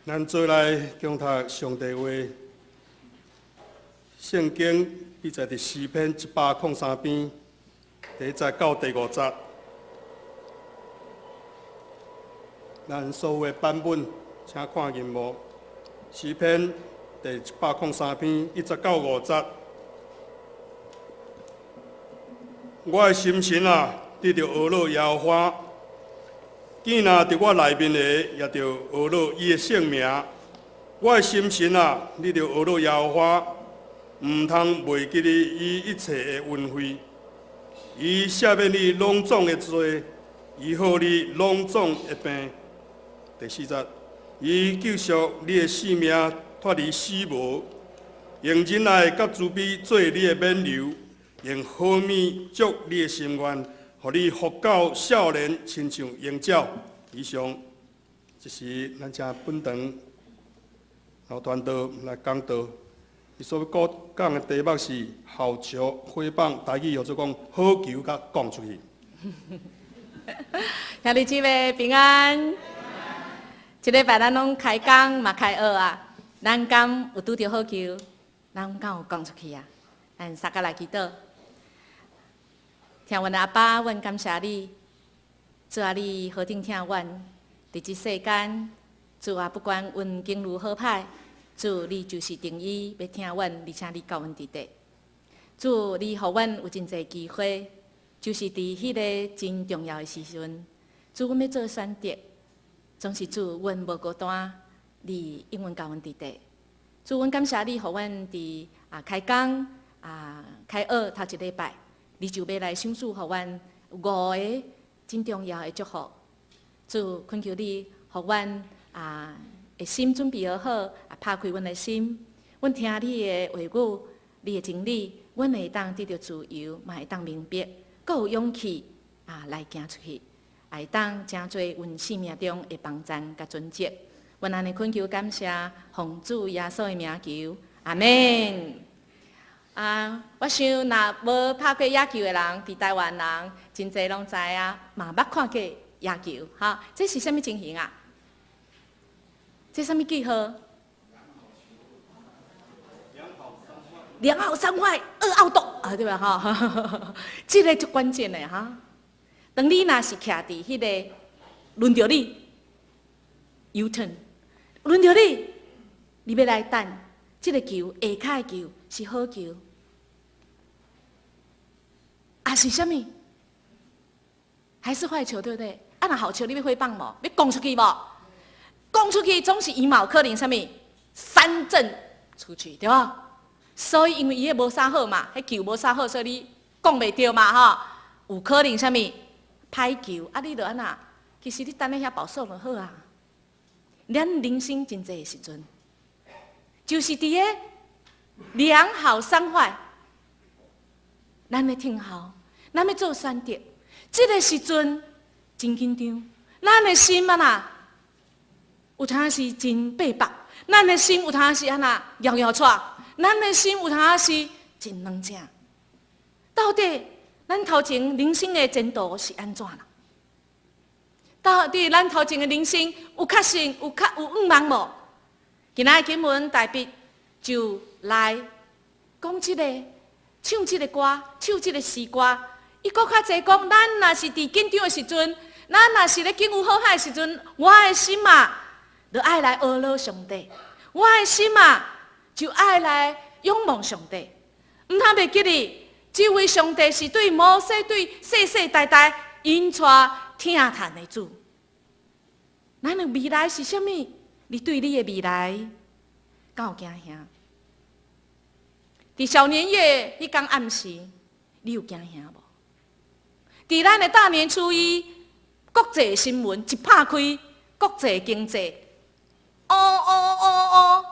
咱做來恭讀上帝話，聖經記載佇詩篇103篇，第一節到第五節。咱所有的版本，請看螢幕。詩篇第一百空三篇一節到五節。我的心神啊，你著呵咾耶和華。囝若佇我內面的，也著呵咾伊的聖名。我的心神啊，你著呵咾耶和華，毋通袂記得伊一切的恩惠。伊赦免你攏總的罪，醫好你攏總的病。第四節，伊救贖你的性命脫離死無，用仁愛佮慈悲做你的勉留，用好物足你的心願，予你福到少年，親像鷹鳥。以上，這是咱請本堂老傳道來講道。伊所欲講的題目是好球揮棒，台語叫做講好球共講出去。兄弟姊妹平安。這禮拜咱攏開工嘛開學啊，咱敢有拄著好球？咱敢有講出去啊？咱三個來祈禱。疼阮的阿爸，阮感謝你，主啊，你何等疼阮，佇這世間，主啊，不管阮境遇好歹，主你就是定意欲疼阮，而且你佮阮佇咧。主，你予阮有真濟機會，就是佇彼个真重要的時陣，主，阮欲做選擇，總是主，阮無孤單，你永遠佮阮佇咧。主，阮感謝你，予阮佇開工開學頭一禮拜，你就欲來賞賜予阮五個真重要的祝福。主，懇求你，予阮的心準備好，拍開阮的心，阮聽你的話語，你的真理，阮會當得著自由，嘛會當明白，閣有勇氣來行出去，會當成做阮生命中的幫贊佮準則。阮按呢懇求感謝，奉主耶穌的名求，阿們。我想若無拍過野球的人，佇台灣人真濟攏知影，嘛捌看過野球，哈，這是啥物情形啊？這啥物記號？兩好三壞二 out 啊，對吧？哈，這个足關鍵的哈。當你若是徛佇彼个輪著你 U turn，輪著你，你欲來等這个球下跤的球是好球，抑是啥物？還是壞球，對不對？啊，若好球，你欲揮棒無？欲講出去無？講出去總是伊嘛有可能啥物？三振出去，對無？所以因為伊彼無啥好嘛，彼球無啥好，所以你講袂著嘛，吼。有可能啥物？歹球，啊，你著按怎？其實你等咧遐保送就好啊。咱人生真濟的時陣，就是佇咧兩好三壞，咱咧聽候，咱欲做選擇。這个時陣真緊張，咱的心按怎？有當時真八百，咱的心有當時按怎搖搖掣，咱的心有當時真軟正。到底咱頭前人生的前途是按怎啦？到底咱頭前的人生有確信、有確有向望無？今仔經文大衛就來講這个，唱這个歌，唱這個詩歌。伊閣較濟講，咱若是佇緊張的時陣，咱若是咧境遇好歹的時陣，我的心啊，就愛來呵咾上帝。我的心啊，就愛來仰望上帝。毋通袂記得，這位上帝是對摩西、對世世代代引帶疼嘆的主。咱的未來是啥物？你對你的未來敢有驚嚇？佇小年夜彼工暗時，你有驚嚇無？佇咱的大年初一，國際新聞一拍開，國際經濟，哦哦哦哦，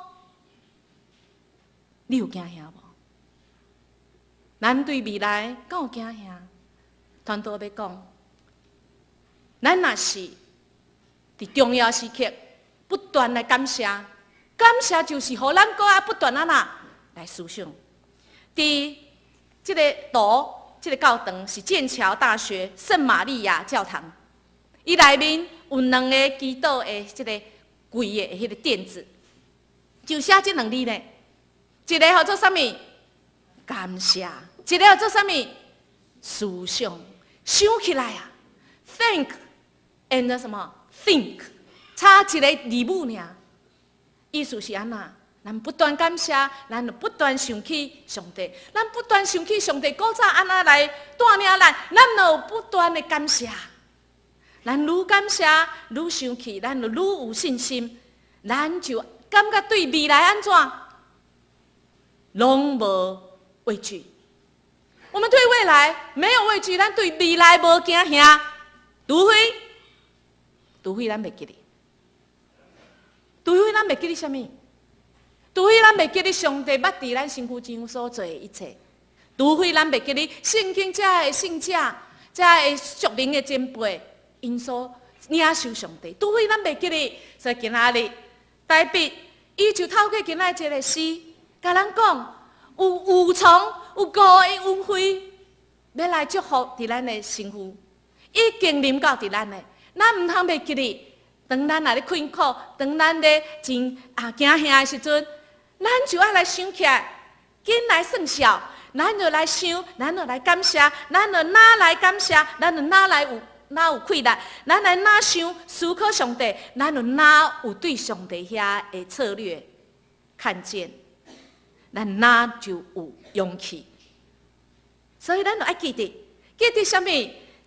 你有驚嚇無？咱對未來敢有驚嚇？傳道欲講，咱若是佇重要時刻不斷來感謝，感謝就是予咱閣愛不斷按怎來思想。佇這个圖，這个教堂是劍橋大學聖瑪利亞教堂，伊內面有兩个祈禱的這个跪的彼个墊子，就寫這兩字呢。一个號做啥物？感謝。一个號做啥物？思想。想起來啊，thank and 什麼？think，差一个字母爾。意思是按怎？咱不斷感謝，咱就不斷想起上帝，咱不斷想起上帝古早按怎來帶領咱，咱就不斷的感謝。咱愈感謝，愈想起，咱就愈有信心，咱就感覺對未來按怎，攏無畏懼。我們對未來沒有畏懼，咱對未來無驚嚇，除非咱袂記得，除非咱袂記得啥物，除非咱袂記得上帝捌佇咱身軀上所做的一切，除非咱袂記得聖經遮的聖者、遮的屬靈的前輩，𪜶所領受上帝，除非咱袂記得，所以今仔日大衛伊就透過今仔這個詩，共咱講有五重、有五個恩惠，欲來祝福佇咱的身軀，已經臨到佇咱的，咱毋通袂記得。當咱若咧困苦，當咱咧真啊驚嚇的時陣，咱就愛來想起來，緊來算數，咱就來想，咱就來感謝，咱就哪來感謝，咱就哪來有哪有氣力，咱來哪想思考上帝，咱就哪有對上帝遐的策略看見，咱哪就有勇氣。所以咱就愛記得，記得啥物？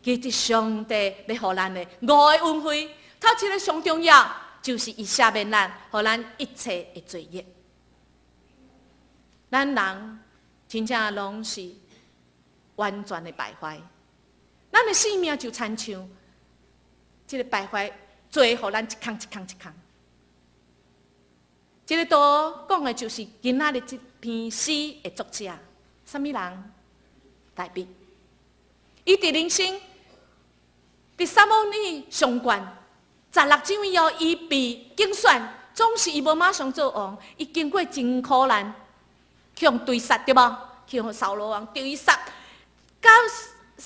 記得上帝欲予咱的五个恩惠。頭一个上重要，就是伊赦免咱，予咱一切的罪孽。咱人真正攏是完全的敗壞，咱的性命就親像這个敗壞罪，予咱一空一空一空。這个圖講的就是今仔日這篇詩的作者，啥物人？大衛。伊佇人生佇撒母耳上懸16章以後，伊被揀選，總是伊無馬上做王，伊經過真苦難，去予追殺對無？去予掃羅王追殺，到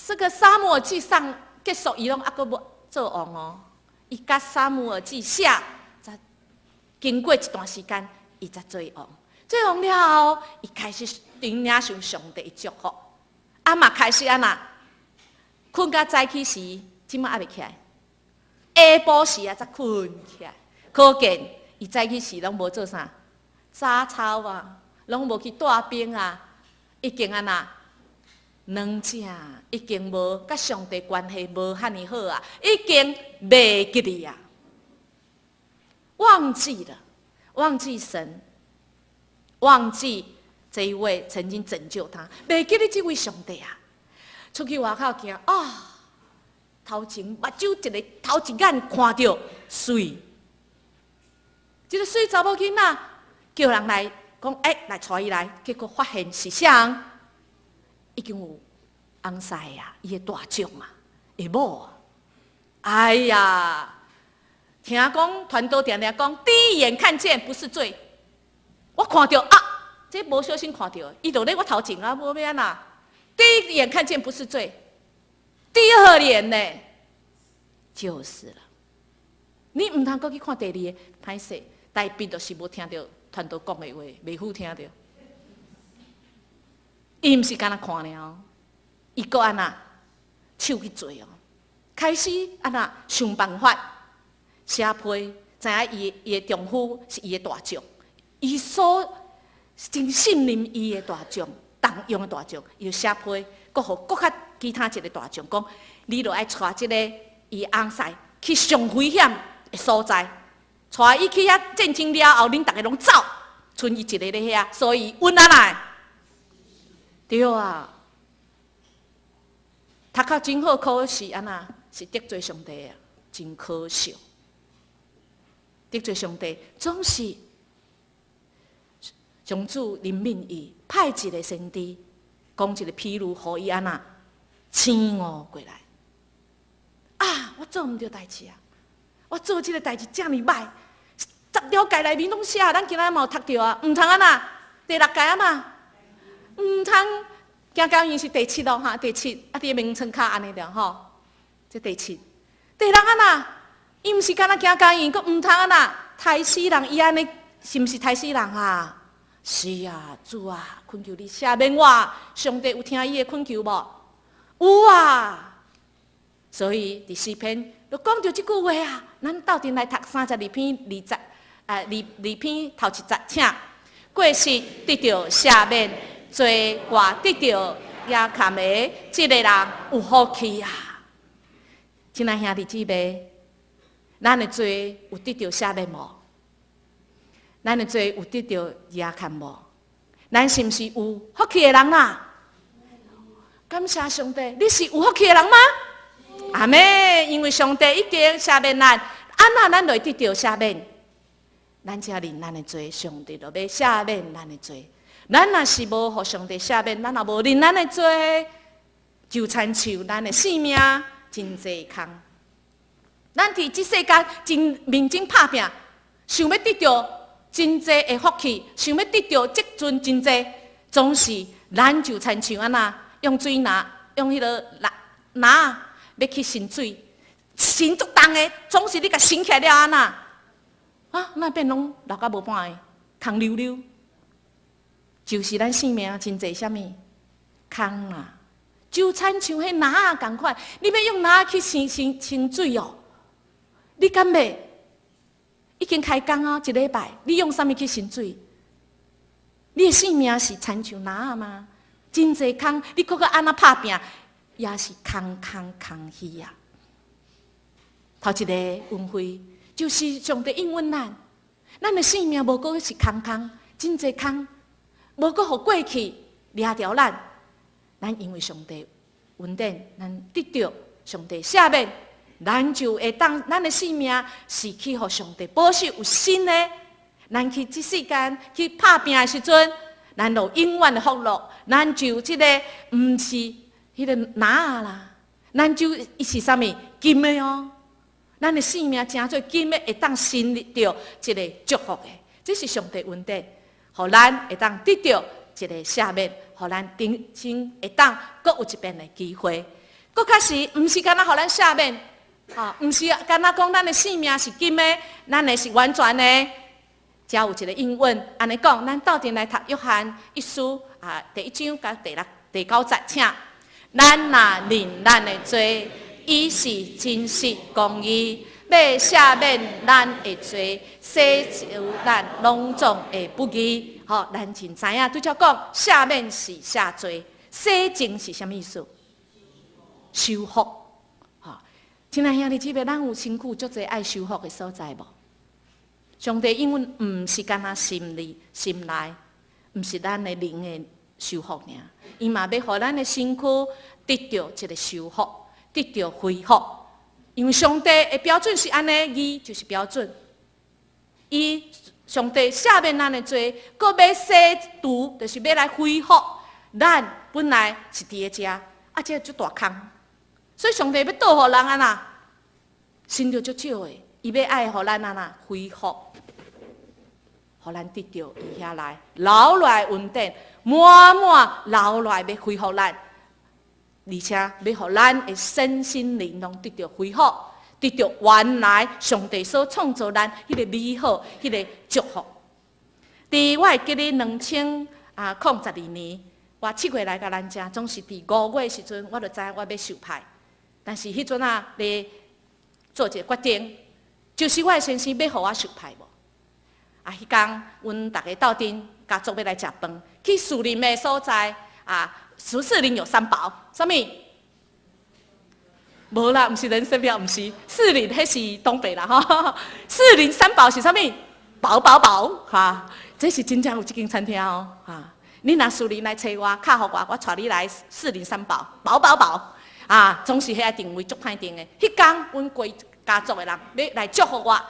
這個撒母耳記上結束，伊攏猶閣無做王哦。伊佮撒母耳記下，才經過一段時間，伊才做王。做王了後，伊開始領受上帝的祝福。啊嘛開始按怎？睏甲早起時，這馬猶未起來。下晡時啊，才睏起來。可見伊早起時攏無做啥，早操啊，攏無去帶兵啊，已經按怎？軟食，已經無佮上帝關係無遐爾好啊，已經袂記得啊，忘記了，忘記神，忘記這一位曾經拯救他，袂記得這位上帝啊，出去外口行啊，頭前目睭一个頭一眼看著媠，這个媠查某囡仔叫人來講，欸，來帶伊來，結果發現是啥？已經有翁婿啊，伊的大將啊，的某啊，哎呀，聽講傳道定定講，第一眼看見不是罪，我看著啊，這無小心看著，伊就咧我頭前啊，無欲按怎？第一眼看見不是罪，第二眼呢，就是了。你毋通閣去看第二个，歹勢，大衛就是無聽著傳道講的話，袂赴聽著。伊毋是干焦看爾，伊閣按怎手去做哦，開始按怎想辦法寫批，知影伊的丈夫是伊的大將，伊所真信任伊的大將，重用的大將，伊就寫批，閣予閣較其他一个大將講，你著愛帶這个伊翁婿去上危險的所在，帶伊去遐戰爭了後，恁逐个攏走，賰伊一个咧遐，所以阮按怎？對啊，讀較真好，可是按怎？是得罪上帝啊，真可惜。得罪上帝，總是上主憐憫伊，派一个先知，講一个譬喻，予伊按怎醒悟過來。啊，我做毋對代誌啊！我做這个代誌遮爾歹，十條誡內面攏寫，咱今仔嘛有讀著啊，毋通按怎？第六誡啊嘛，毋通行姦淫是第七咯哈，第七啊，佇名稱卡按呢著吼，這第七。第六按怎？伊毋是干焦行姦淫，閣毋通按怎？刣死人，伊按呢是毋是刣死人啊？是啊，主啊，懇求你赦免我。上帝有聽伊的懇求無？有啊。所以佇詩篇就講著這句話啊，咱鬥陣來讀32篇2節，二二篇頭一節，請。過失得著赦免，罪過得著遮蓋的，這個人有福氣啊！親愛兄弟姊妹，咱的罪有得著赦免無？咱的罪有得著遮蓋無？咱是毋是有福氣的人啊？感謝上帝，你是有福氣的人嗎？阿們，因為上帝已經赦免咱，按怎咱就會得著赦免？咱只認咱的罪，上帝就欲赦免咱的罪。咱若是無予上帝赦免，咱若無認咱的罪，就親像咱的性命真濟空。咱佇這世間真認真拍拚，想欲得著真濟的福氣，想欲得著積存真濟，總是咱就親像按怎用水籃，用彼个籃籃欲去盛水，盛足重的，總是你共盛起來了按怎？啊，那變攏流甲無半个，空溜溜，就是咱性命真濟啥物空啊！就親像彼籃仔仝款，你欲用籃仔去盛盛盛水哦？你敢欲？已經開工啊，一禮拜，你用啥物去盛水？你的性命是親像籃仔嗎？真濟空，你閣閣按怎拍拚，也是空空空虛啊！頭一個恩惠就是上帝應允咱，咱的性命無閣是空空，真濟空，無閣予過去掠著咱。咱因為上帝恩典，咱得著上帝赦免，咱就會當咱的性命是去予上帝保守有新的。咱去這世間去拍拚的時陣，咱就永遠的福樂，咱就這個毋是彼個籃仔啦，咱就伊是啥物金的哦。咱的性命成做金的，會當盛著這个祝福的，這是上帝恩典，予咱會當得著一個赦免，予咱重新會當閣有一遍的機會。閣較是，毋是干焦予咱赦免，吼，毋是干焦講咱的性命是金的，咱的是完全的。才有一個應允，按呢講，咱鬥陣來讀約翰一書啊，第一章佮第六、第九節，請。咱若認咱的罪，伊是真實公義，欲赦免咱的罪，洗淨咱攏總的不義。吼，咱真知影，拄才講赦免是赦罪，洗淨是啥物意思？修復。吼，親愛兄弟姊妹，咱有身軀足濟愛修復的所在無？上帝應允毋是干焦心裡心內，毋是咱的靈的修復爾，伊嘛欲予咱的身軀得著一個修復，得著恢復。因為上帝的標準是按呢，義就是標準。伊上帝赦免咱的罪，閣欲洗除，就是欲來恢復。咱本來是佇咧遮，啊，這足大空，所以上帝欲倒予人按怎，生著足少的。伊欲愛予咱按怎恢復，予咱得著伊遐來留落來恩典，滿滿留落來欲恢復咱，而且欲予咱的身心靈攏得著恢復，得著原來上帝所創造咱彼个美好、彼个祝福。佇我會記得2012年，我7月來到咱遮，總是佇5月時陣，我就知我欲受派，但是彼陣啊，咧做一個決定。就是我的先生欲予我受派無？啊，彼工阮逐家鬥陣家族欲來食飯，去士林的所在啊，士林有三寶，啥物？無啦，毋是人參廟，毋是士林，彼是東北啦吼。士林三寶是啥物？寶寶寶，哈，這是真正有這間餐廳哦，哈。你若士林來揣我，敲予我，我帶你來士林三寶，寶寶寶，啊，總是遐定位足歹訂的。彼工阮規家族的人欲來祝福我，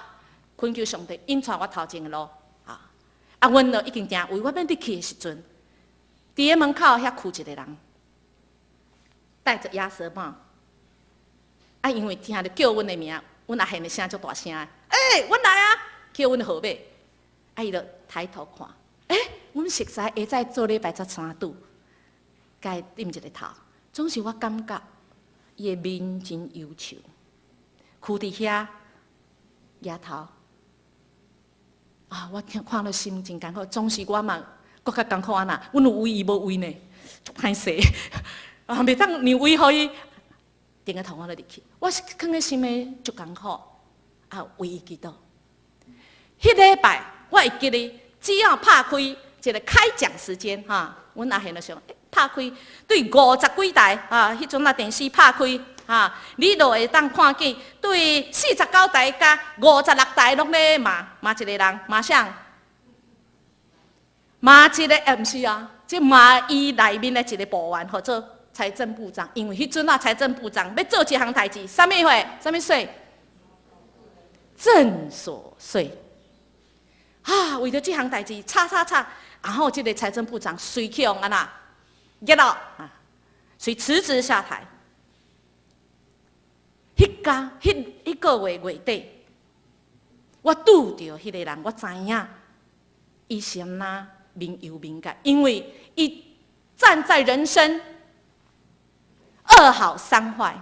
懇求上帝引帶我頭前的路，啊！啊，阮就已經訂位，我欲入去的時陣，佇个門口遐跍一個人，戴著鴨舌帽，啊，因為聽著叫阮的名，阮阿賢的聲足大聲的，欸，阮來啊，叫阮的號碼，啊，伊就抬頭看，欸，阮熟似下早做禮拜才相拄，共伊點一個頭，總是我感覺伊的面真憂愁。跍佇遐，額頭，啊，我聽看了心真艱苦，總是我嘛閣較艱苦按怎？阮有位伊無位呢，足歹勢啊，袂當讓位予伊，定個頭我就入去。我是囥佇心裡足艱苦，啊，為伊祈禱。彼禮拜我會記得，只要拍開一個開講時間，哈，阮阿賢就想，拍開對五十幾台啊，彼陣啊電視拍開，哈，你就會當看見對49台佮56台攏咧罵罵一個人，罵啥？罵一個，欸，毋是啊，這罵伊內面的一個部員，號做財政部長，因為彼陣啊財政部長欲做一項代誌，啥物貨？啥物稅？證所稅。啊，為著這項代誌，吵吵吵，然後這個財政部長隨去予按怎，get out 啊，隨辭職下台。彼工，彼彼個月月底，我拄著彼個人，我知影伊是按怎面憂面結，因為伊站在人生二好三壞，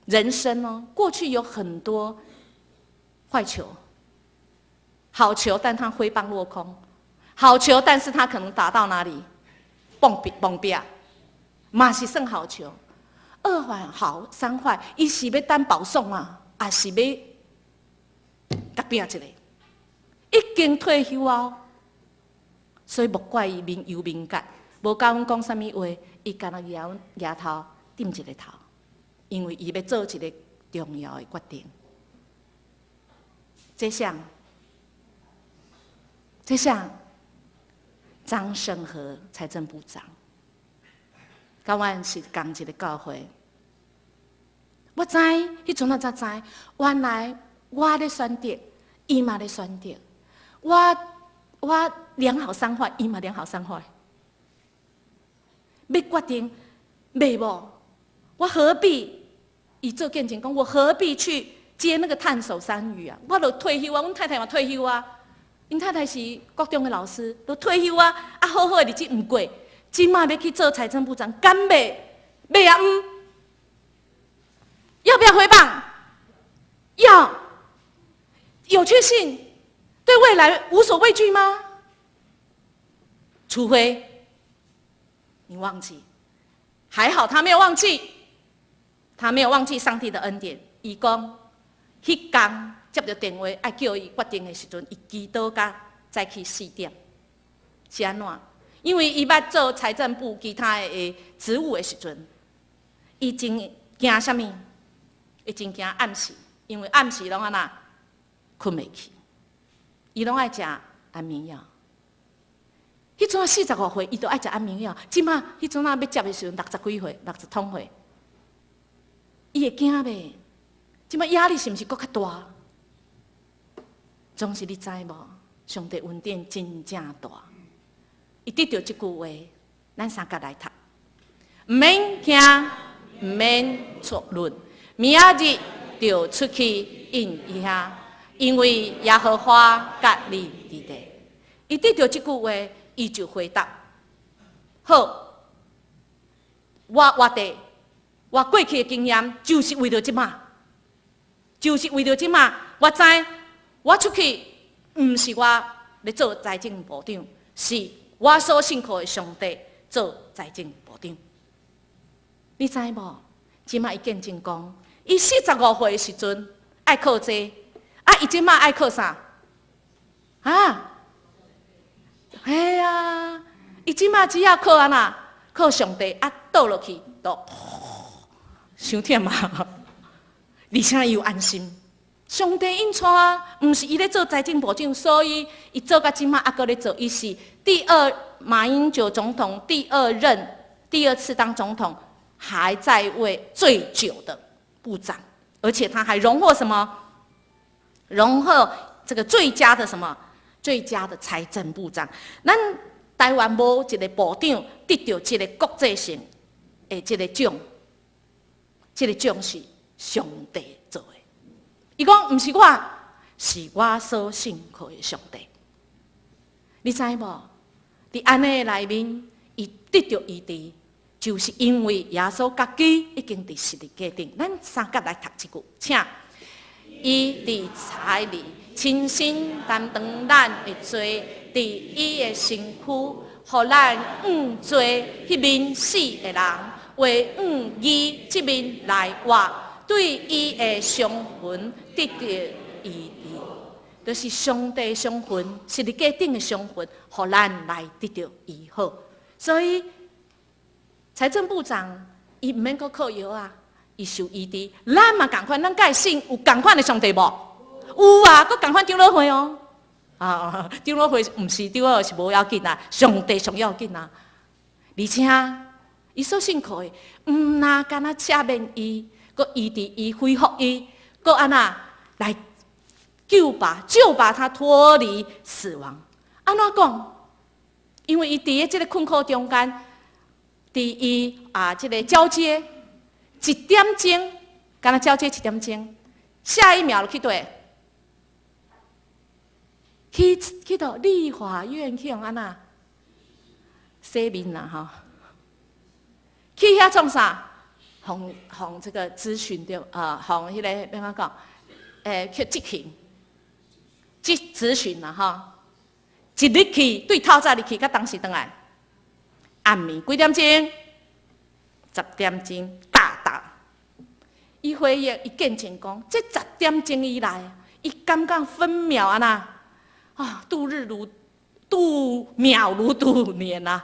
人生哦，過去有很多壞球，好球，但他揮棒落空；好球，但是他可能打到哪裡，碰壁碰壁，嘛是算好球。二壞好三壞，伊是欲等保送啊，抑是欲共拼一下？已經退休啊，所以莫怪伊面憂面結，無共阮講啥物話，伊干焦舉阮額頭點一個頭，因為伊欲做一個重要的決定。這啥？這啥？張盛和財政部長，佮阮是仝一個教會。我知，彼陣我才知，原來我咧選擇，伊嘛咧選擇。我兩好三壞，伊嘛兩好三壞。欲決定袂無？我何必伊做見證講？我何必去接那個燙手山芋啊？我都退休啊，阮太太嘛退休啊。𪜶太太是國中的老師，都退休啊。啊，好好的日子毋過，這馬欲去做財政部長，敢袂？袂啊？毋？要不要揮棒？要。有確信，對未來無所畏懼嗎？除非你忘記，還好他沒有忘記，他沒有忘記上帝的恩典。伊講，彼工接著電話愛叫伊決定的時陣，伊祈禱到早起4點，是按怎？因為伊欲做財政部其他的職務的時陣，伊真驚啥物？伊真驚暗時，因為暗時攏按怎睏袂去，伊攏愛食安眠藥。彼陣45歲，伊都愛食安眠藥。這馬彼陣仔欲接的時陣，六十幾歲，60通歲，伊會驚袂？這馬壓力是毋是閣較大？總是你知無？上帝恩典真正大。伊得著這句話，咱三佮來讀，毋免驚，毋免剉論，明仔日就出去應伊遐，因為耶和華佮你佇咧。伊得著這句話，伊就回答：好，我活著，我過去的經驗就是為著這馬，就是為著這馬。我知我出去，毋是我咧做財政部長，是我所信靠的上帝做財政部長。你知無？這馬伊見證講，伊45歲的時陣愛靠這個，啊，伊這馬愛靠啥？啊？嘿啊！伊這馬只要靠按怎？靠上帝啊，倒落去就傷忝啊！而且又安心。上帝引帶啊，毋是伊咧做財政部長，所以伊做到這馬猶閣咧做。伊是第二馬英九總統第二任第二次當總統還在位最久的部長，而且他還榮獲什麼？榮獲這個最佳的什麼？最佳的財政部長。咱台灣無一個部長得著這個國際性的這個獎，這個獎是上帝做的。伊講毋是我，是我所信靠的上帝。你知無？佇按呢內面，伊得著醫治，就是因為耶穌家己已經佇十字架頂。咱三佮來讀這句，請。伊佇菜裡親身擔當咱的罪，佇伊的身軀，予咱向做彼面死的人，活向義這面來活，對伊的傷痕得著醫治，就是上帝傷痕，十字架頂的傷痕，予咱來得著醫好。所以財政部長伊毋免閣靠藥啊，伊受醫治，咱嘛仝款，咱佮伊信有仝款的上帝無？有啊，閣仝款長老會哦。啊，長老會毋是長老是無要緊啊，上帝上要緊啊。而且伊所信靠的，毋若干焦赦免伊，閣醫治伊，恢復伊，閣按怎來救拔他脫離死亡。按怎講？因為伊佇咧這個困苦中間，佇伊啊這個交接一點鐘，干焦交接一點鐘，下一秒就去佗？去到立法院去予按怎洗面啦吼？去遐創啥？予予這個諮詢著啊，予彼個欲按怎講？去質詢、質詢啦吼。一日去對透早入去，佮當時轉來，暗暝幾點鐘？10點鐘大到。伊回憶，伊見證講，這十點鐘以來，伊感覺分秒按怎啊，度日如度秒如度年啊，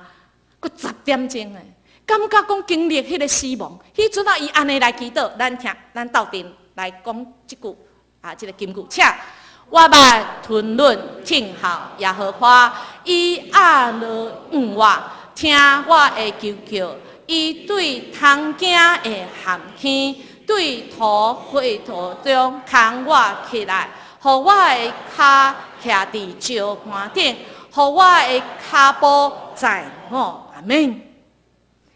閣十點鐘咧，感覺講經歷彼個死亡，彼陣啊，伊按呢來祈禱，咱聽，咱鬥陣來講這句啊，這個金句，請。我捌吞忍聽候耶和華，伊壓落向我，聽我的求叫，伊對通驚的陷坑，對塗血塗中扛我起來，予我的跤徛佇石盤頂，予我的跤步載我。阿門。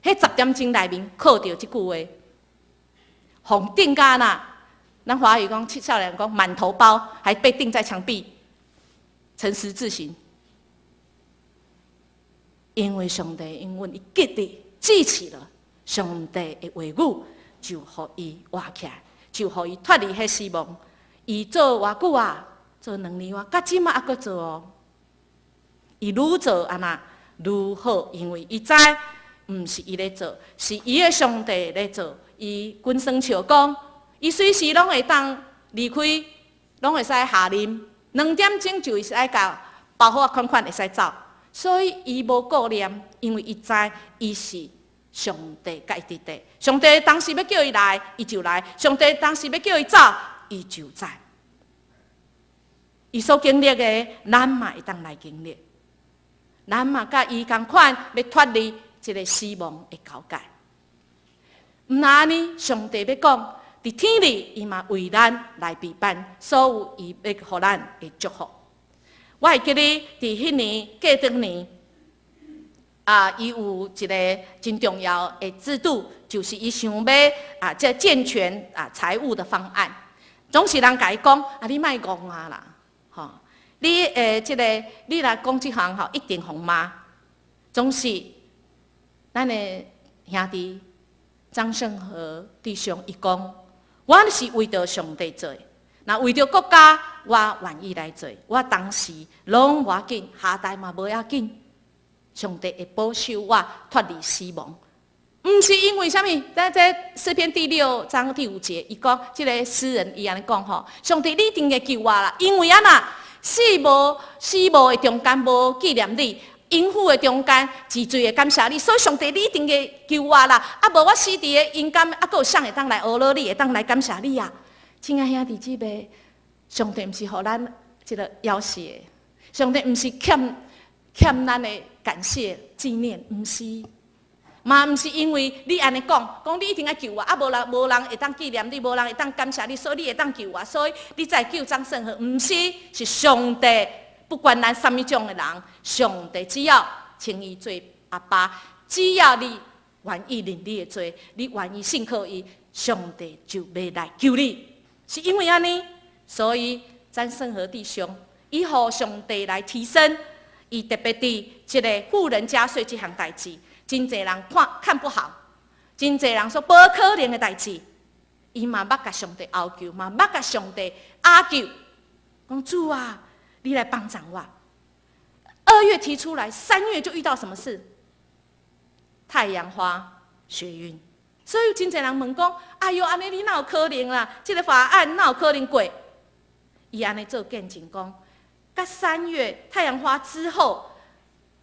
彼十點鐘內面靠著這句話，予釘甲若。咱華語講，少年講滿頭包，還被釘在牆壁，成十字形。因為上帝應允伊記得記起了上帝的話語，就予伊活起來，就予伊脫離彼死亡。伊做偌久啊？做2年外，到這馬猶閣做哦。伊愈做按怎愈好，因為伊知毋是伊咧做，是伊的上帝咧做。伊滾耍笑講，伊隨時攏會當離開，攏會使下任。2點鐘就會使共包好仔款款會使走，所以伊無顧念，因為伊知伊是上帝共伊佇咧。上帝當時欲叫伊來，伊就來；上帝當時欲叫伊走，伊就走。伊所經歷的，咱嘛會當來經歷。咱嘛佮伊仝款，欲脫離這個死亡的交界。毋若按呢，上帝欲講，佇天裡，伊嘛為咱來備辦所有伊欲予咱的祝福。我會記得佇彼年過轉年，啊，伊有一個真重要的制度，就是伊想欲啊，這健全啊財務的方案。總是人共伊講，啊，你莫戇啊啦，吼！你這個，你若講這項吼，一定予罵。總是咱的兄弟張勝和弟兄伊講，我是為著上帝做的，若為著國家，我願意來做。我當時攏無要緊，下台嘛無要緊。上帝會保守我脫離死亡，毋是因為啥物？咱這詩篇第六章第五節，伊講這個詩人伊按呢講吼，上帝你一定會救我啦，因為按怎死無的中間無紀念你，陰府的中間治罪會感謝你，所以上帝你一定會救我啦。啊，無我死佇个陰間，啊，閣有誰會當來呵咾你，會當來感謝你啊？親愛兄弟姊妹，上帝毋是予咱這個枵死的，上帝毋是欠咱的感謝紀念，毋是，嘛毋是因為你按呢講，講你一定愛救我，啊無人會當紀念你，無人會當感謝你，所以你會當救我，所以你才救張勝和，毋是，是上帝，不管咱啥物種的人，上帝只要稱伊做阿爸，只要你願意認你的罪，你願意信靠伊，上帝就欲來救你，是因為按呢，所以張勝和弟兄，伊予上帝來提升。伊特別佇這個富人加稅這項代誌，真濟人看不好，真濟人說無可能的代誌，伊嘛捌共上帝要求，嘛捌共上帝哀求，講主啊，你來幫助我。2月提出來，3月就遇到什麼事？太陽花學運。所以真濟人問講：哎喲，按呢你哪有可能啦？這個法案哪有可能過？伊按呢做見證講，佮三月太陽花之後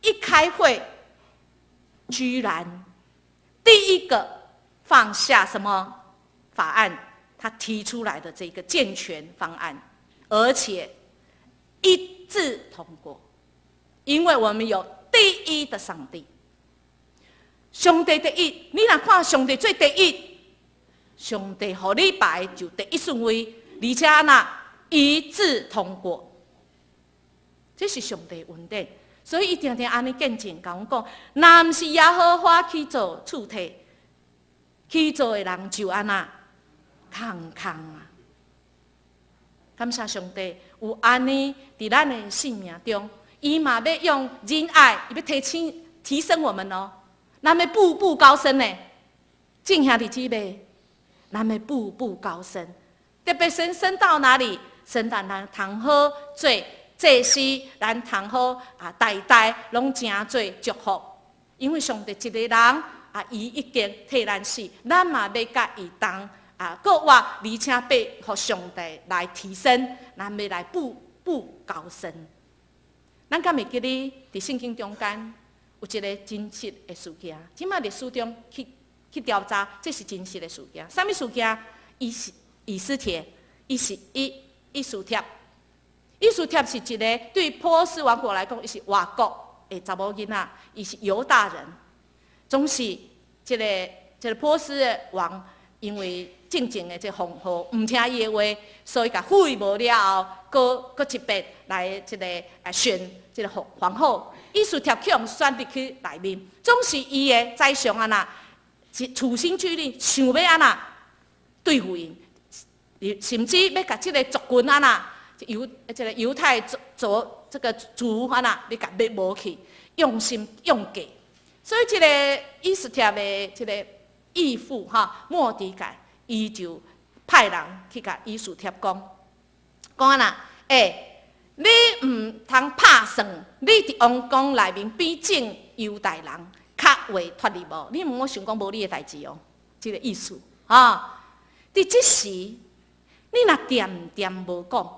一開會，居然第一個放下什麼法案？他提出來的這個健全方案，而且一致通過，因為我們有第一的上帝，上帝第一，你若看上帝做第一，上帝予你排就第一順位，而且若一致通過，這是上帝恩典，所以伊定定按呢見證，共阮講，若毋是耶和華去做厝體，去做的人就按怎空空啊！感謝上帝有按呢佇咱的生命中，伊嘛欲用仁愛，伊欲提升我們哦，咱欲步步高升呢。眾兄弟姊妹，咱欲步步高升，特別升升到哪裡？升到咱通好做祭司，咱通好啊，代代攏成做祝福。因為上帝一个人啊，伊已經替咱死，咱嘛欲佮伊同啊，閣活，而且欲予上帝來提升，咱欲來步步高升。咱敢會記得佇聖經中間有一个真實的事件？這馬歷史中去調查，這是真實的事件。啥物事件？伊是以斯帖，伊是以斯帖。以斯帖是一个對波斯王國來講，伊是外國的查某囡仔，伊是猶大人。總是這個波斯的王，因為進前的這皇后毋聽伊的話，所以共廢無了後，閣閣一遍來這个來選這个皇后。以斯帖去予選入去內面，總是伊的宰相按怎，處心積慮想欲按怎對付𪜶，甚至欲共這个族群按怎這个猶太族這个族按怎欲共滅無去，用心用計。所以這个以斯帖的這个義父哈末底改，伊就派人去共以斯帖講，講按怎？欸，你毋通拍算，你佇王宮內面比眾猶大人較會脫離無？你毋好想講無你的代誌哦，這个意思哈。佇這時，你若恬恬無講，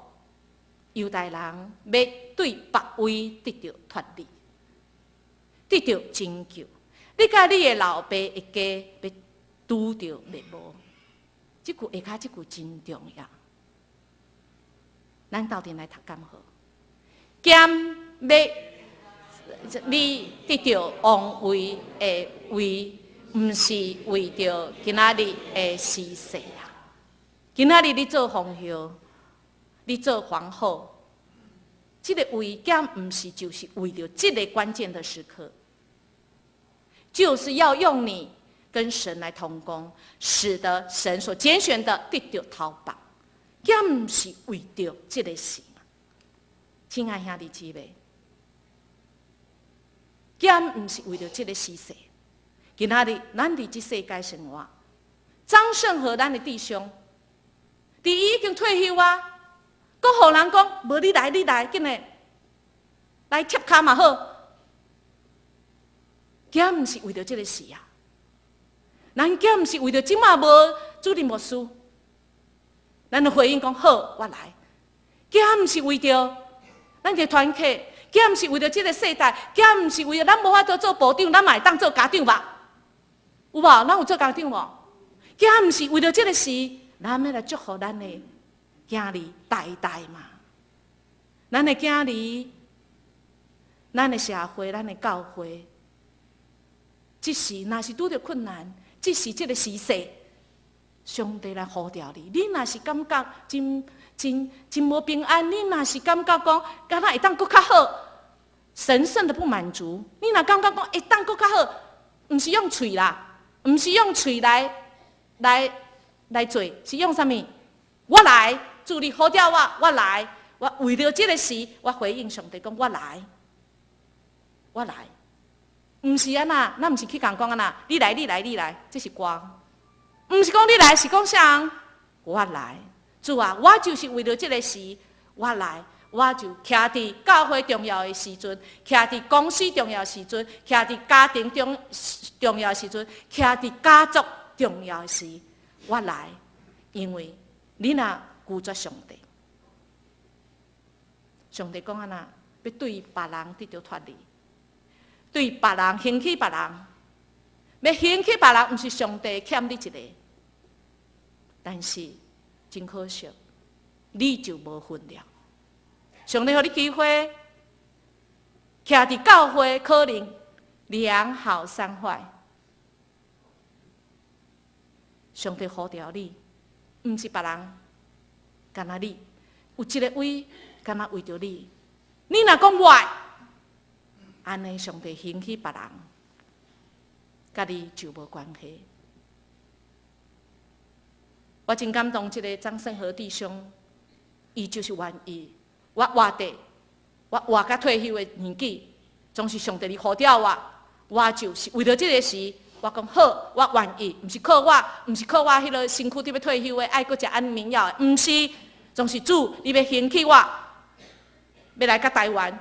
猶大人欲對別位得著脫離，得著拯救，你佮你的老爸一家欲拄著滅亡。這句下跤，這句真重要。咱鬥陣來讀敢好？敢欲你得著王位的位，毋是為著今仔日的時勢啊！今仔日你做皇后，你做皇后，這个位敢毋是就是為著這个關鍵的時刻，就是要用你跟神來同工，使得神所揀選的得著頭縛，敢毋是為著這个事？親愛兄弟姊妹，敢毋是為著這个時勢？今仔日咱佇這世界生活，張勝和咱的弟兄，佇伊已經退休啊，閣予人講，無你來，你來，緊來來貼跤嘛好，敢毋是為著這个事啊？咱敢毋是為著這馬無主任牧師，咱就回應講好，我來。敢毋是為著咱的團契，敢毋是為著這个世代，敢毋是為著咱無法度做部長，咱嘛會當做家長吧？有無？咱有做家長無？敢毋是為著這个事，咱欲來祝福咱的囝兒代代嘛？咱的囝兒，咱的社會，咱的教會，這時若是拄著困難，這時這个時勢，上帝來呼召你。你若是感覺真真真無平安，你若是感覺講，敢若會當閣較好，神聖的不滿足，你若感覺講會當閣較好，毋是用喙啦，毋是用喙來做，是用啥物？我來，主你呼召我，我來，我為著這个事，我回應上帝講，我來，我來。毋是按怎，咱毋是去共講按怎，你來，你來，你來，這是歌。毋是講你來，是講啥？我來，主啊，我就是為著這个事，我來，我就徛佇教會重要的時陣，徛佇公司重要的時陣，徛佇家庭中重要的時陣，徛佇家族重要的時，我來，因為你若拒絕上帝，上帝講按怎，欲對別人得著脫離，對別人興起別人，欲興起別人，毋是上帝欠你一个，但是真可惜，你就無份了。上帝予你機會，徛佇教會可能兩好三壞。上帝呼召你，毋是別人，干焦你，有一个位，干焦為著你。你若講我，按呢上帝興起別人，佮你就無關係。我真感動，這个張勝和弟兄，伊就是願意。我活著，我活到退休的年紀，總是上帝你呼召我，我就是為著這个時，我講好，我願意，毋是靠我，毋是靠我彼个身軀佇欲退休的，愛閣食安眠藥的，毋是，總是主，你欲興起我，欲來佮台灣，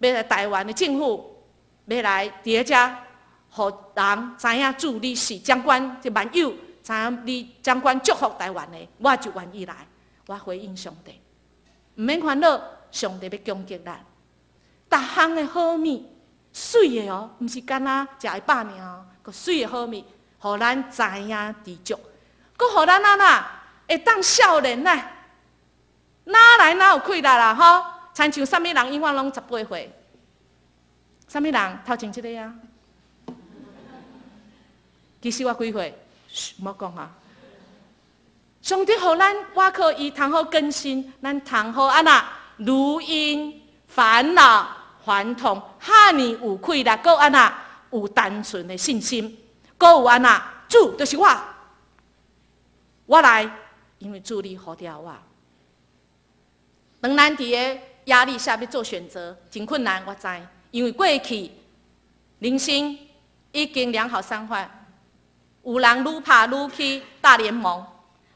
欲來台灣的政府，欲來佇咧遮，予人知影主你是掌管這萬有，知影你掌管祝福台灣的，我就願意來，我回應上帝，毋免煩惱，上帝欲供給咱，逐項的好物，媠的哦，毋是干焦食會飽爾哦，閣媠的好物，予咱知影知足，閣予咱按怎會當少年呢？哪來哪有氣力啦？吼！親像啥物人永遠攏18歲，啥物人頭前這个啊？其實我幾歲？毋好講啊！上帝予咱，倚靠伊通好更新，咱通好按怎？如鷹返老還童，遐爾有氣力，閣按怎？有單純的信心，閣有按怎？主就是我，我來，因為主你呼召我。當咱佇个壓力下欲做選擇，真困難，我知，因為過去人生已經兩好三壞，有人愈拍愈去大聯盟，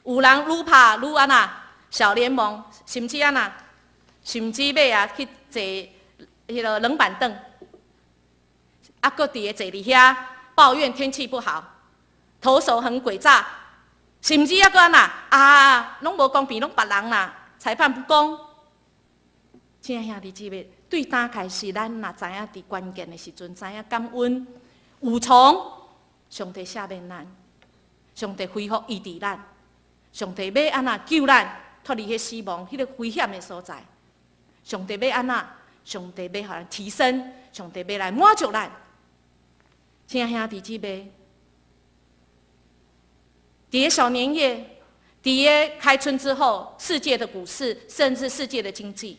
有人愈拍愈按怎小聯盟，甚至按怎，甚至尾啊去坐彼个冷板凳，啊，閣佇个坐佇遐抱怨天氣不好，投手很詭詐，甚至猶閣按怎啊，攏無公平，攏別人啦，裁判不公。親愛兄弟姊妹，對當開始，咱若知影佇關鍵的時陣，知影感恩有從上帝赦免咱，上帝恢復醫治咱，上帝欲按怎救咱脫離彼死亡、彼个危險的所在。上帝欲按怎？上帝欲予咱提升，上帝欲來滿足咱。親愛兄弟姊妹，佇个小年夜，佇个開春之後，世界的股市，甚至世界的經濟。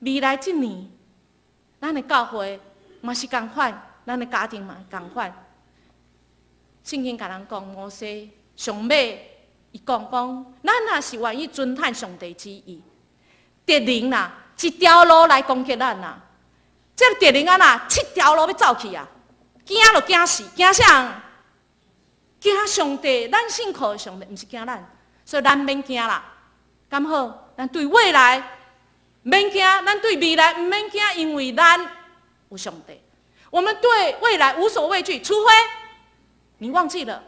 未來這年，咱的教會嘛是仝款，咱的家庭嘛仝款。聖經共咱講，摩西上尾伊講講，咱若是願意遵行上帝旨意，敵人啦，一條路來攻擊咱啦，這個敵人啊啦，七條路欲走去啊，驚就驚死，驚啥？驚上帝，咱信靠上帝，毋是驚咱，所以咱免驚啦。敢好？咱對未來免驚，咱對未來毋免驚，因為咱有上帝。我們對未來無所畏懼，除非你忘記了。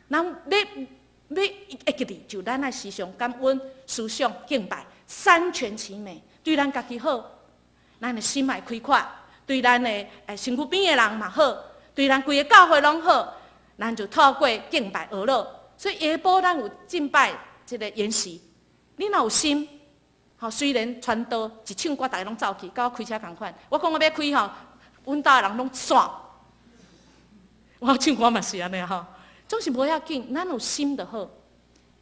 咱欲欲會記得，就咱愛時常感恩、思想、敬拜，三全其美，對咱家己好，咱的心愛開闊，對咱的身軀邊的人嘛好，對咱規个教會攏好，咱就透過敬拜學樂。所以下晡咱有敬拜這个研習，你若有心。吼，雖然傳道一唱歌，逐家攏走去，佮我開車仝款。我講我欲開吼，阮兜的人攏散。我唱歌嘛是按呢吼，總是無要緊，咱有心就好。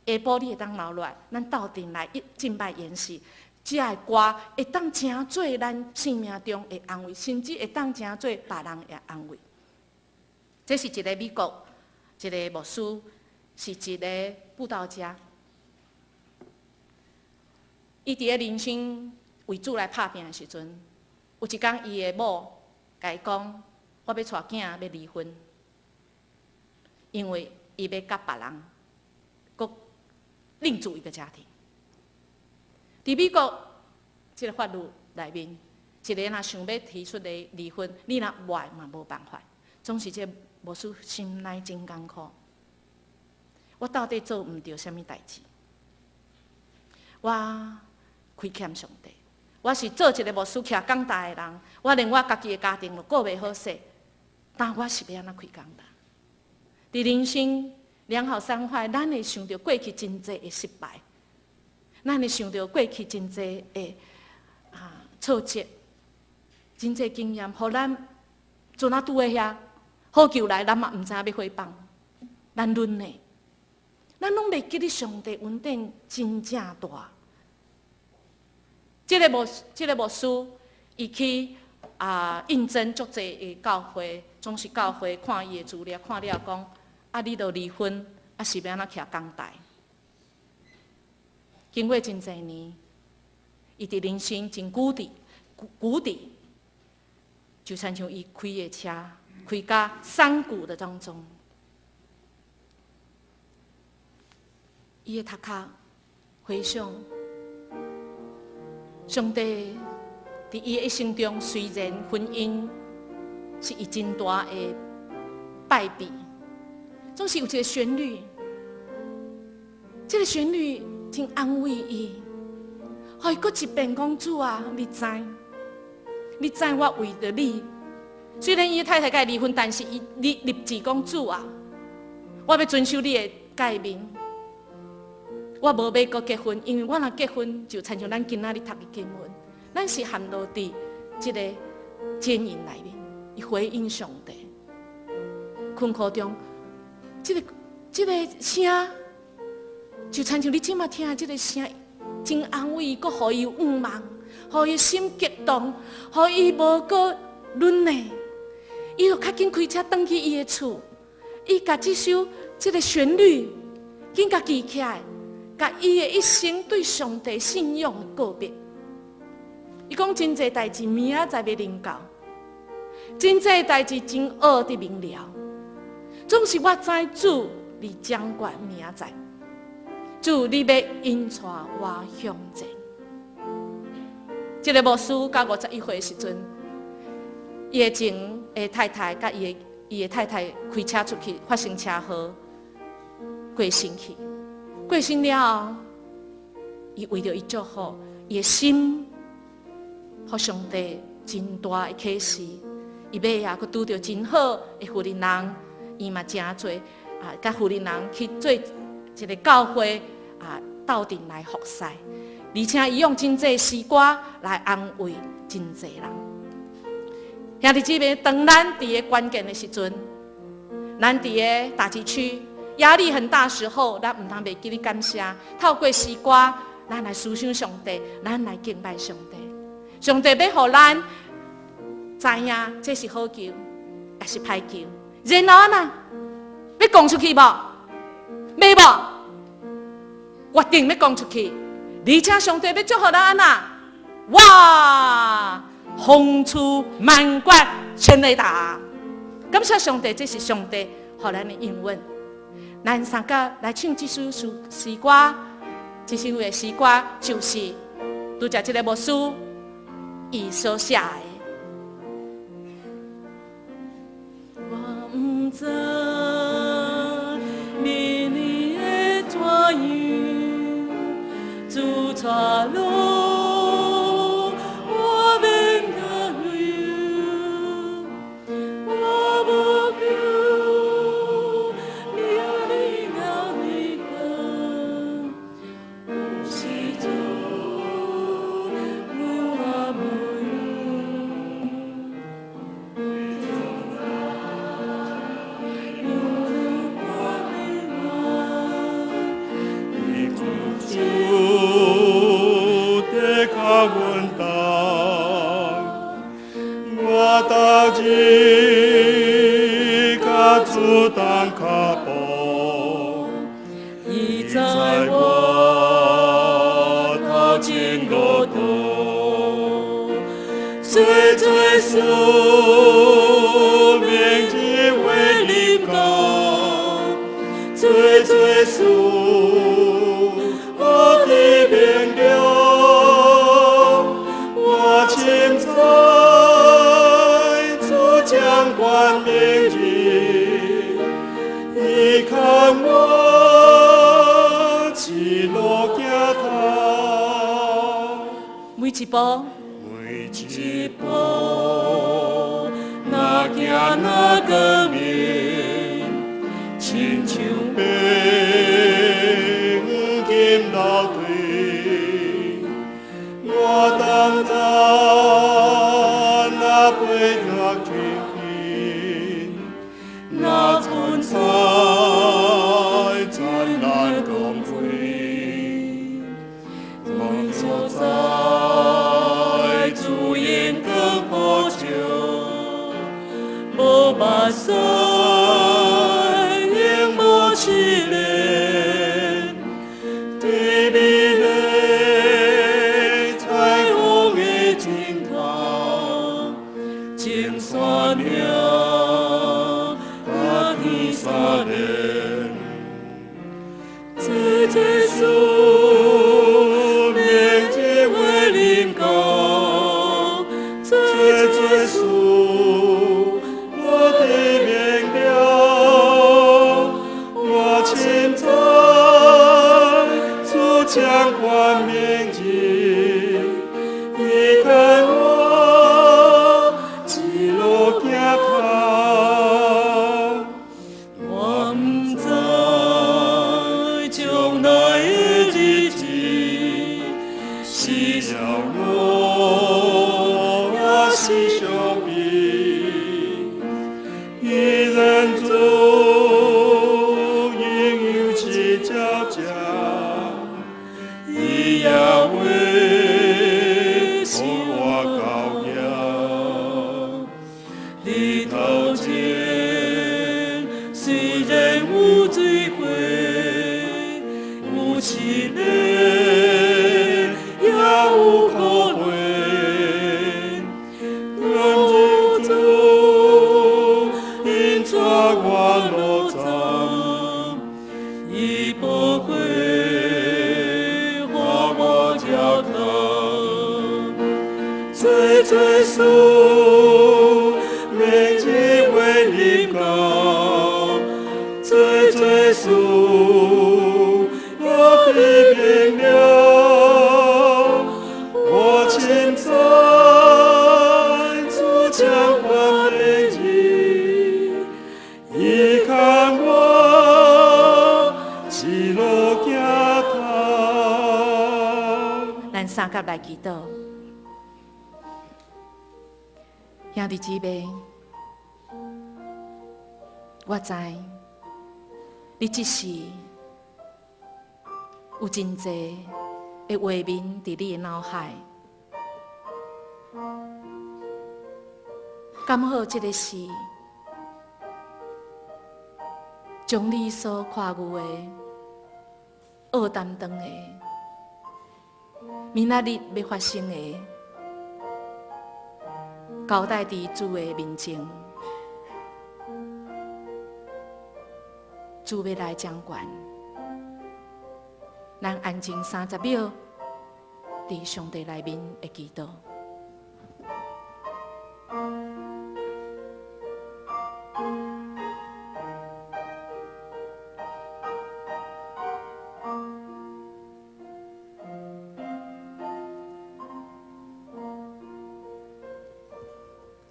下晡你會當留落來，咱鬥陣來一敬拜研習，這个歌會當成做咱生命中的安慰，甚至會當成做別人的安慰。這是一个美國一个牧師，是一个佈道家。伊佇咧人生為主來拍拚的時陣，有一工伊的某共伊講：我欲娶囝欲離婚，因為伊欲佮別人閣另組一個家庭。佇美國這个法律內面，一个若想欲提出來離婚，你若無愛嘛無辦法。總是這牧師心內真艱苦。我到底做毋著啥物代誌？我虧欠上帝。我是做一个牧師徛講台的人，我連我家己的家庭都顧袂好勢，但我是欲按怎開講台？佇人生兩好三壞，咱會想著過去真濟的失敗，咱會想著過去真濟的挫折，真濟經驗，予咱陣仔拄佇遐，好球來，咱嘛毋知影欲揮放，咱忍呢，咱攏袂記得上帝恩典真正大。這个牧師，伊去應徵足濟的教會，總是教會看伊的資料，看了講，啊，你都離婚，啊是欲按怎徛講台？經過真濟年，伊佇人生真谷底，谷底，就親像伊開的車，開甲山谷的當中，伊的頭殼回想。上帝佇伊的一生中，雖然婚姻是伊真大的敗筆，總是有一个旋律，這个旋律真安慰伊，予伊閣一遍講主啊，你知，你知我為著你，雖然伊的太太共伊離婚，但是伊立志講主啊，我欲遵守你的誡命。我無欲閣結婚，因為我若結婚，就親像咱今仔日讀的經文，咱是陷落佇這个姦淫內面。伊回應上帝，困苦中，這个聲，就親像你這馬聽的這个聲，真安慰，閣予伊有盼望，予伊心激動，予伊無閣忍呢。伊就較緊開車轉去伊的厝，伊共這首這个旋律緊共記起來。共伊的一生對上帝信仰的告別，伊講真濟代誌明仔載欲臨到，真濟代誌真僫佇明了，總是我知主你掌管明仔載，主你欲引帶我向前。這个牧師到51歲的時陣，伊的前的太太佮伊的太太開車出去發生車禍過身去。過身了後，伊為著伊祝福，伊的心，予上帝真大的啟示。伊尾仔閣拄著真好的婦人人，伊嘛誠濟啊，佮婦人人去做一个教會啊，鬥陣來服侍，而且伊用真濟詩歌來安慰真濟人。兄弟姊妹，當咱佇个關鍵的時陣，咱佇个打擊區。壓力很大時候，咱毋通袂記得感謝。透過詩歌，咱來思想上帝，咱來敬拜上帝。上帝欲予咱知影，這是好球，抑是歹球。然後按怎，欲講出去無？欲無？決定欲講出去。而且上帝欲祝福咱按怎？哇！紅出滿貫全壘打。感謝上帝，這是上帝予咱的應允。咱三個來唱這首詩詩歌，這首的詩歌就是拄才這个牧師伊所寫的。我毋知明年會怎樣，主帶路，我免擔憂，我無求明年後年光，有時主阮我無憂。伊主在跤阮担，我逐日佮主同跤步，伊在我頭前路途，最最使明日會臨到，最最使我的明了。每一步，每一步，若行若光明，親像白黃金流水，我當知若飛若天，若存在燦爛光輝，當所在主榮光普照，無目屎，永無試煉，在美麗彩虹的盡頭，前山嶺佮天相連。主耶穌，明日會臨到，主耶穌，我的明了，我深知主掌管明日，伊牽我一路行頭。我毋知將來的日子是笑樂抑是傷悲，伊人主仍有一隻隻，伊也會予我到遐。日頭前雖然有水火，有試煉，也有苦悲。願主引帶我路站，伊寶血予我遮扛。主耶穌，明日會臨到，主耶穌，我的明了，我深知主掌管明日，伊牽我一路行頭。咱三甲來祈禱，兄弟姊妹，我知你這時有真濟的畫面佇你的腦海，敢好這个是將你所看有的、惡擔當的、明仔日欲發生的，交代佇主的面前，主欲來掌權。咱安靜30秒，佇上帝內面的祈禱。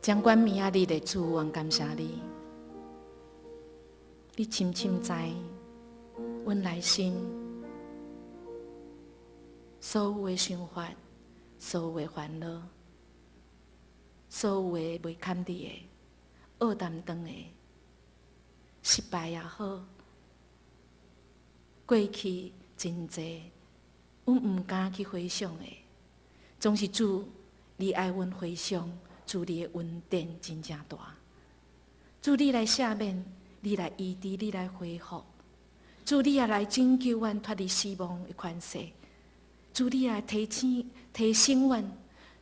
掌管明仔日的主，阮感謝你，你深深知阮內心所有的想法、所有的煩惱、所有的袂堪得的、惡擔當的、失敗也好，過去真濟，阮毋敢去回想的，總是主，你愛阮回想，主你的恩典真正大，主你來赦免，你來醫治，你來恢復，主你也來拯救阮脫離死亡的權勢，主你也來提醒阮，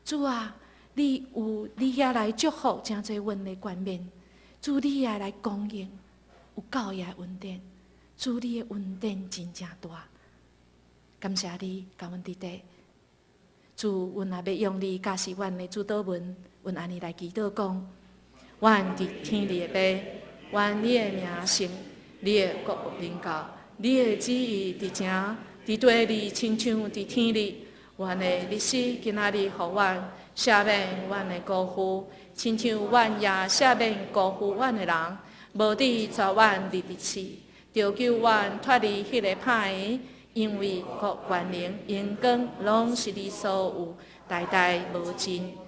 主啊，你有你遐來祝福誠濟阮的冠冕，主你也來供應有夠的恩典，主你的恩典真正大，感謝你，共阮佇這。主，阮若欲用你教示阮的主禱文，阮按呢來祈禱講：阮佇天裡的父，願你的名聖，你的國臨到，你的旨意佇井佇地裡，親像佇天裡。阮的律師今仔日予阮赦免阮的辜負，親像阮也赦免辜負阮的人，無致帶阮入去試，著救阮脫離彼个歹的，因為國權能榮光攏是你所有，代代無盡。